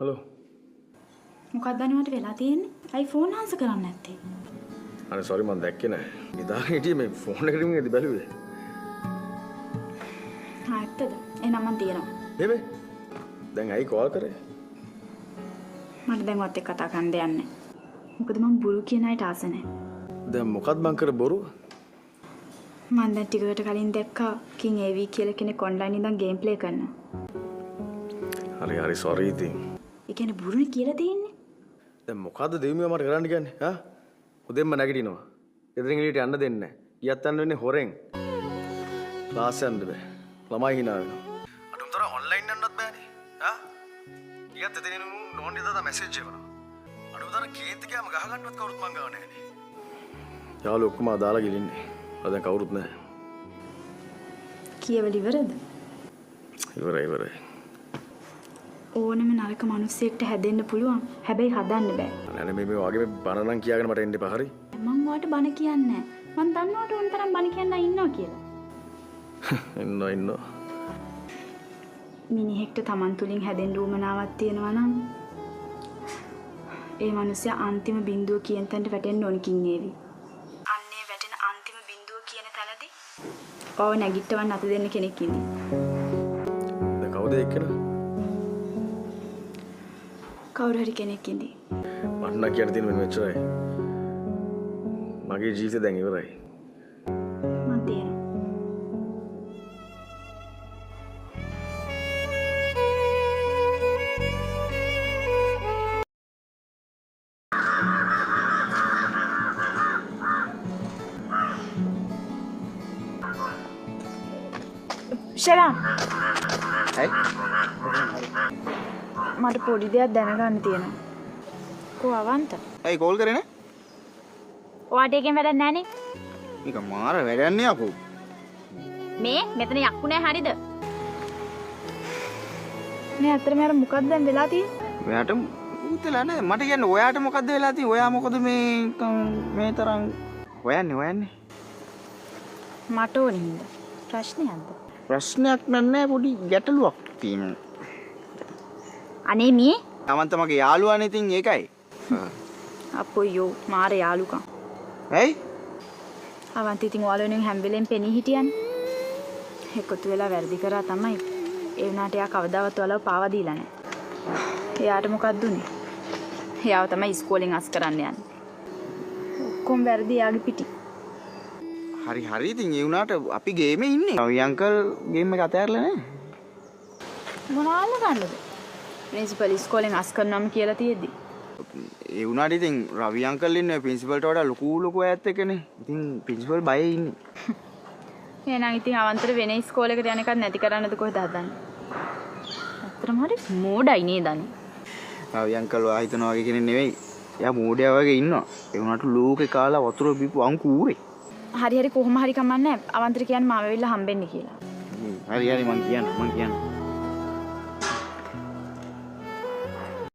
Hello. මොකක්ද අනේ මට වෙලා තියෙන්නේ? ඇයි ෆෝන් ආන්සර් කරන්නේ නැත්තේ? අනේ සෝරි මං දැක්කේ නෑ. නිදාගෙන හිටියේ මේ ෆෝන් එකට රින්ග් එකදී බැලුවේ. ආ ඇත්තද? එහෙනම් මං තියනවා. මේ දැන් ඇයි කෝල් කරේ? මට දැන් ඔයත් එක්ක කතා කරන්න දෙයක් නෑ. මොකද මං බොරු කියන අයට ආස නෑ. දැන් මොකක්ද මං කර බොරුව? මං දැන් ටිකකට කලින් දැක්කා කිං ඒවි කියලා කෙනෙක් ඔන්ලයින් ඉඳන් ගේම් ප්ලේ කරනවා. හරි හරි සෝරි ඉතින්. ඒ කියන්නේ බොරුනේ කියලා තියෙන්නේ. දැන් මොකද්ද දෙවියෝ මට කරන්න කියන්නේ? ආ? උදෙන්ම නැගිටිනවා. ගෙදරින් එළියට යන්න දෙන්නේ නැහැ. ගියත් යන්න වෙන්නේ හොරෙන්. ක්ලාස් යන්න බෑ. ළමයි hina වෙනවා. අඩුම තරම් ඔන්ලයින් යන්නත් බෑනේ. ආ? ගියත් එතන නෝන් දාලා මැසේජ් එවනවා. අඩුම තරම් කේන්ති ගියාම ගහ ගන්නවත් කවුරුත් මං ගාව නැහැනේ. යාළුවෝ ඔක්කොම අදාලා ගිලින්නේ. අද දැන් කවුරුත් නැහැ. කියවල ඉවරද? ඉවරයි ඉවරයි. ඕනම නරක මිනිස්සෙක්ට හැදෙන්න පුළුවන්. හැබැයි හදන්න බෑ. අනේ මේ මේ වගේ මේ බන නම් කියාගෙන මට එන්න එපා හරි. මං ඔයාට බන කියන්නේ නෑ. මං දන්නවට ඕන තරම් බන කියන්න ඉන්නවා කියලා. ඉන්නවා ඉන්නවා. මිනිහෙක්ට Taman තුලින් හැදෙන්න උවමනාවක් තියෙනවා නම් ඒ මිනිස්සයා අන්තිම බිඳුව කියන තැනට වැටෙන්න ඕන කින් ඒවි. අන්නේ වැටෙන අන්තිම බිඳුව කියන තැනදී ඔව් නැගිටවන්න අත දෙන්න කෙනෙක් ඉඳි. දැන් කවුද එක්කෙනා? කවුරු හරි කෙනෙක් ඉඳි. මට නම් කියන්න තියෙන මෙන්න මෙච්චරයි. මගේ ජීවිතේ දැන් ඉවරයි. මං තියෙනවා. ශරා. ඇයි? මට පොඩි දෙයක් දැනගන්න තියෙනවා. කෝ අවන්ත? ඇයි කෝල් කරේ නෑ? ඔයාට ඒකෙන් වැඩක් නෑනේ. මේක මාර වැඩක් නේ අපෝ. මේ මෙතන යක්කු නෑ හරිද? මේ අතරම අර මොකක්ද දැන් වෙලා තියෙන්නේ? ඔයාට මොකුත් වෙලා නෑ. මට කියන්න ඔයාට මොකද්ද වෙලා තියෙන්නේ? ඔයා මොකද මේ තරම් හොයන්නේ හොයන්නේ? මට ඕනේ හින්දා. ප්‍රශ්නයක්ද? ප්‍රශ්නයක් නෑ පොඩි ගැටලුවක් තියෙනවා. අනේ මේ අවන්ත මගේ යාළුවානේ ඉතින් ඒකයි. අපොයියෝ මාර යාළුකම්. ඇයි? අවන්ත ඉතින් ඔයාලා වෙනුවෙන් හැම වෙලෙම පෙනී හිටියනේ. එකතු වෙලා වැරදි කරා තමයි. ඒ වුණාට එයා කවදාවත් ඔයාලව පාවා දීලා නෑ. එයාට මොකක්ද උනේ? එයාව තමයි ඉස්කෝලෙන් අස් කරන්න යන්නේ. ඔක්කොම වැරදි එයාගේ පිටි. හරි හරි ඉතින් ඒ වුණාට අපි ගේමේ ඉන්නේ. රවි අංකල් ගේම් එක අතෑරලා නෑ. මොනවා අල්ල ගන්නද? ප්‍රින්සිපල් ඉස්කෝලෙන් අස් කරනවම කියලා තියෙද්දි. ඒ වුණාට ඉතින් රවි අංකල් ඉන්නේ ප්‍රින්සිපල්ට වඩා ලොකු ලොකු ඈත් එක්කනේ. ඉතින් ප්‍රින්සිපල් බයේ ඉන්නේ. එහෙනම් ඉතින් අවන්තර වෙන ඉස්කෝලේකට යන එකක් නැති කරන්නද කොහෙද හදන්නේ? ඇත්තටම හරි මෝඩයි නේද අනේ. රවි අංකල් ඔයා හිතනවා වගේ කෙනෙක් නෙවෙයි. එයා මෝඩයා වගේ ඉන්නවා. ඒ වුණාට ලෝකේ කාලා වතුර බීපු අංකු ඌරේ. හරි හරි කොහොම හරි කමක් නැහැ. අවන්තර කියන්නේ මාව ඇවිල්ලා හම්බෙන්න කියලා. හරි හරි මං කියන්න මං කියන්න.